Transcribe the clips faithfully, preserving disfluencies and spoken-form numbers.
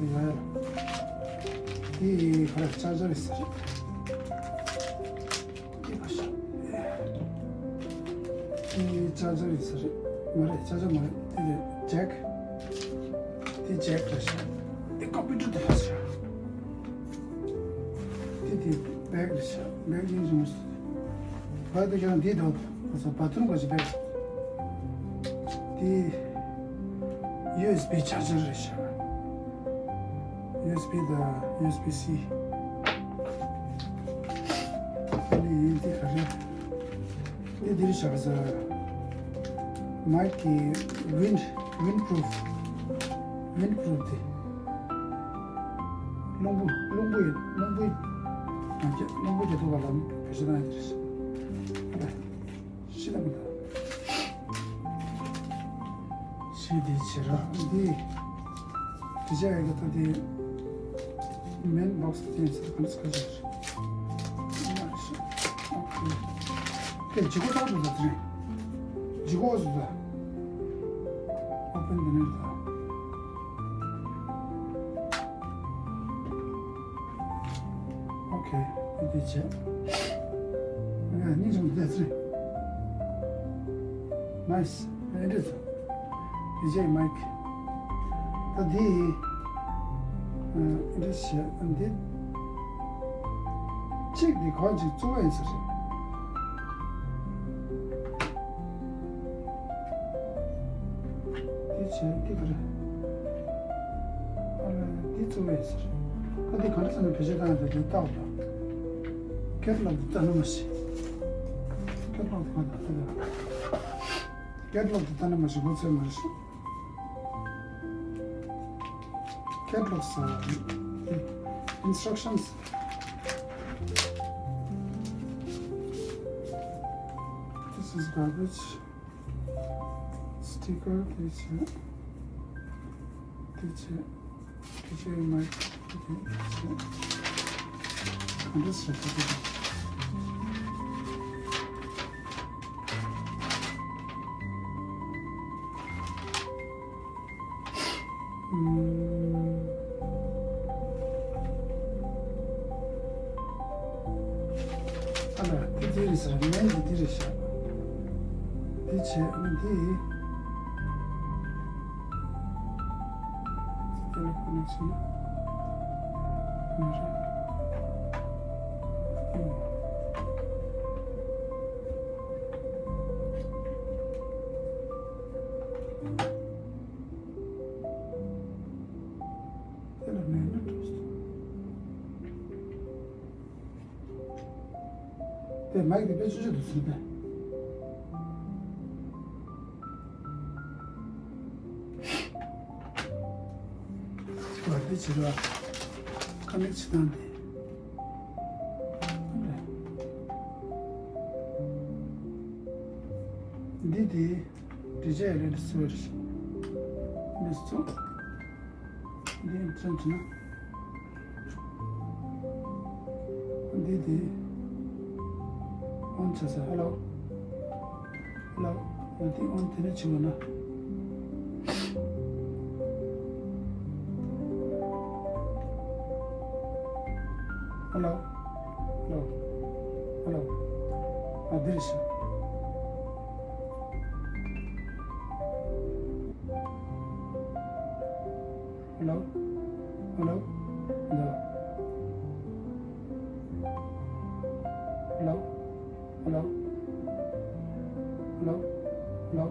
ཡ་ཡ། དེ་ག་རེ་ཅར་ཇར་རེད་ས་རེད། དེ་ག་ཤ། དེ་ཅར་ཇར་རེད་ས་རེད། མ་རེད། ཅར་ཇར་མ་རེད། དེ་རེད་ཇེག་དེ་ཇེག་རེད་ཤག་དེ་ཀམ་པུ་ཊར་དེ་རེད་ཤག་དེ་དེ་བེག་རེད་ཤག་བེག་ཡིན་རུང་། བ་དེ་ཀྱང་འདི་དང་ཁོ་ཚོ་བ་ཐུམ་ག་ཅི་བེག་དེ་ཡུ་ཨེས་བི་ཅར་ཇར་རེད་ཤག་ཡུ་ཨེས་བི་དང་ཡུ་ཨེས་བི་སི། ཨ་ནི་ཡིན་དེ་ག་རེད། འདི་འདིར་བཞག་ས། མའིག་གི་ཝིན་ཌི་ཝིན་ཌི་པུ་རུབ། ཝིན་ཌི་པུ་རུབ་དེ། རླུང་བུ་རླུང་བུ་ཡི་རླུང་བུ་ཡི་རླུང་བུ་གྱི་ཐུག་པ་ལ་བེད་སྤྱོད་གཏང་ཡ་དེ་རེད། ཤི་ད་མི་ད། ཤི་དེ་བྱེད་ར་འདི། དེ་བྱས་ཡག་གི་ད་དེ། མེན་བྷོག་སི་དེ་ཚོ་གང་ཚ་ག་ཚོད་རེད། དེ་ཇི་གོ་ཏོག་ཏོ་ད་དེ་རེད། ཇི་གོ་སུ་ད། ཨོ་པན་དེ་ནས་ད། ཨོ་ཁེ། དེ་བྱས། ཨ་ནི་ཅུང་དེ་ཚོ་རེད། ནའི་སི། ཨེ་འདྲ་ཚོ། ཌི་ཇེ་མའིག་ད་འདི། ཨ་འདི་བྱས་འདི། གཅིག་འདི་གང་ཅིག་བཙུགས་ཡིན་ཟེར། འདི་བྱས་འདི་ག་རེ། ཨ་ལ་འདི་བཙུགས་ཡིན་ཟེར། ད་འདི་ག་འདྲ་ཟེར་ན་བེད་སྤྱོད་བཏང་ཡོད་འདི་བཏགས་དང་། ཀེ་ཊ་ལོག་འདི་ལྟ་ན་མ་ཤེས། ཀེ་ཊ་ལོག་འདི་ག་འདྲ་ལྟ་ད། ཀེ་ཊ་ལོག་འདི་ལྟ་ན་མ་ཤེས་གོ་ཚོད་མ་རེད། Cat logs are instructions. This is garbage. Sticker, this, this, this is my, this, this is my. ཨ་ལ་དེ་དེ་རེད་ཟེར། མེན་དེ་དེ་རེད་ཤག་དེ་བྱས་ནི་དེ་དེ་ལ་ཁོ་ནས་བྱས་ན་མ་རེད། དེ་ལ་མེད་ན་འགྲོ་སོང་། དེ་མའིག་དེ་དཔེ་ཆུང་ཆུང་དུ་ཟིན་པས། བར་དེ་བྱེད་ར། ཀ་ནེག་བྱེད་སྟངས་དེ། འདི་དེ། འདི་བྱས་ལས་འདི་སུ་རེད། འདི་སུ། འདི་ཚོན་བྱས་ན། འདི་དེ། ཨོན་བྱས་ས། ཧེ་ལོ། ཧེ་ལོ། འདི་ཨོན་དེ་ནས་བྱེད་དགོས་ན། ཧེ་ལོ། ཧེ་ལོ། ཧེ་ལོ། ཨ་འདིར་ཤོག་ཧེ་ལོ། ཧེ་ལོ། ཧེ་ལོ། ཧེ་ལོ། ཧེ་ལོ། ཧེ་ལོ།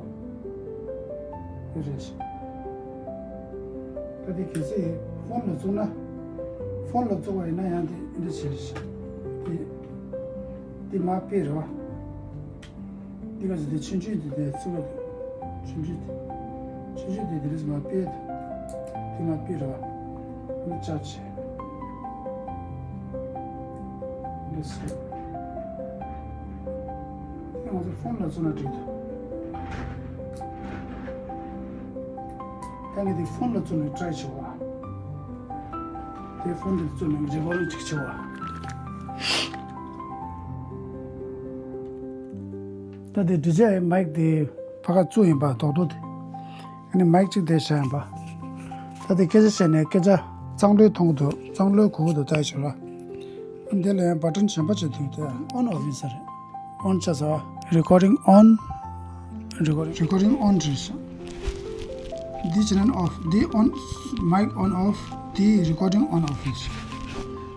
དེ་རེད། ད་དེ་གལ་སྲིད་ཕོན་ལ་བཙུགས་ན། ཕོན་ལ་བཙུགས་པ་ཡིན་ན་ཡང་དེ་འདི་བྱེད་རེད། དེ་དེ་མ་དཔེ་རེད་བ། འདི་ག་ཚོད་དེ་ཆུང་ཆུང་དེ་དེ་བཙུགས་པ་དེ། ཆུང་ཆུང་དེ། ཆུང་ཆུང་དེ་དེ་རེད་མ་དཔེ་དེ། དེ་མ་དཔེ་རེད་བ། འདི་ཅག་བྱེད། འདི་ཟེར། ང་ཚོ་ཕོན་ལ་བཙུགས་ན་འགྲིག་འདུག་ད་ངས་འདི་ཕོན་ལ་བཙུགས་ནས་ཊྲའི་བྱེད་བ། དེ་ཕོན་འདི་བཙུགས་ནས་རི་བོ་ལུ་ཅིག་བྱེད་བ། ད་དེ་ཌི་ཇེ་མའིག་དེ་ཕ་ག་བཙུགས་ཡིན་པ་རྡོག་རྡོག་དེ། ཨ་ནི་མའིག་གཅིག་དེ་བཞག་ཡིན་པ། ད་དེ་སྐད་ཆ་བཤད་ནས་སྐད་ཆ། གཙང་ལོའི་མཐོང་གི་འདུག་གཙང་ལོའི་གོ་གི་འདུག་ལྟ་ཡི་ཆོག་ལ། འདི་ལ་ཡང་བ་ཊན་གཞན་པ་ཅིག་འདུག་དེ་on off ཡིན་ས་རེད། on བྱས་ས་རེད། Recording on. Recording, recording on རེད་ཤག་འདི་ཅི་ནན་off, འདི་on, mic on off, འདི་recording on off རེད་ཤག་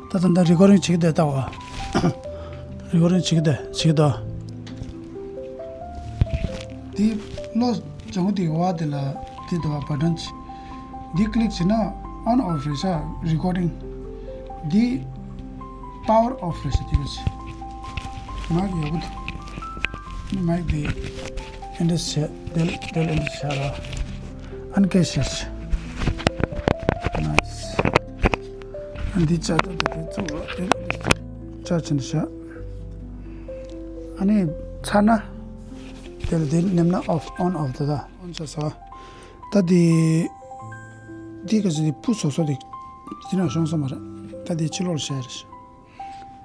ད་ད་ད་recording བྱེད་ཀྱི་འདུག་ལྟ་བ། recording བྱེད་ཀྱི་འདུག་བྱེད་ཀྱི་འདུག་འདི་བློ་སྦྱང་གི་འདུག་བ། འདི་ལ་འདི་འདུག་བ་བ་ཊན་ཅིག་འདི་click བྱས་ན་on off རེད་ཤག recording འདི་power off རེད་ཤག་འདི་ག་ཅིག mic ཡག་པོ་འདུག mic འདི་ཨེ་འདྲས་བྱས། དེ་དེ་ལ་ཨེ་འདྲས་བྱས་ར། ཨན་ཀེ་ཤེས། nice. ཨ་འདི་ཅག་ཏུ་དེ་ཚུགས་རོགས། དེ་ཅག་ཕྱིན་ཤག་ཨ་ནི་ཚར་ན་དེ་ལ་དེ་ནེམ་ན་off, on off དེ་ད་on བྱས་ས། ད་དེ་དེ་ག་ཚོད་དེ་ཕུ་སོ་སོ་དེ་དེ་ན་ཤོང་ས་མ་རེད། ད་དེ་ཕྱི་ལོགས་ལ་བྱས་རེད།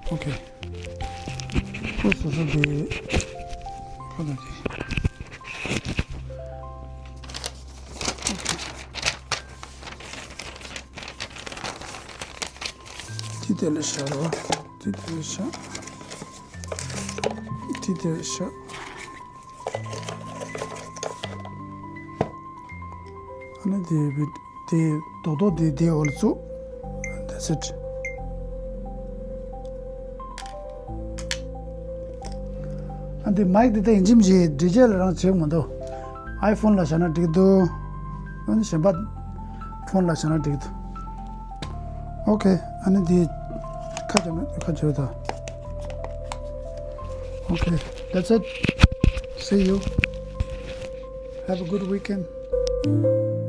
ཨོ་ཁེ། ཁོ་སོ་སོ་དེ། ཁོ་ན་དེ། ཨོ་ཁེ། དེ་དེ་ལ་བཞག་རོགས། དེ་དེ་ལ་བཞག་དེ་དེ་ལ་བཞག་ཨ་ནི་དེ་བི་དེ་རྡོག་རྡོག་དེ་དེའི་འོག་ལ་བཙུགས། That's it. ཨ་འདི་མའིག་འདི་ད་ཡིན་གཅིག་མིན་གཅིག་ཌི་ཇེ་ལ་རང་བྱེད་མི་འདུག་ཨའི་ཕོན་ལ་བཞག་ན་འགྲིག་འདུག་ཨ་ནི་གཞན་པ་ཕོན་ལ་བཞག་ན་འགྲིག་འདུག་ཨོ་ཁེ། ཨ་ནི་འདི་ཁ་བྱ་མེད་ཁ་བྱ་ད། ཨོ་ཁེ། That's it. See you. Have a good weekend.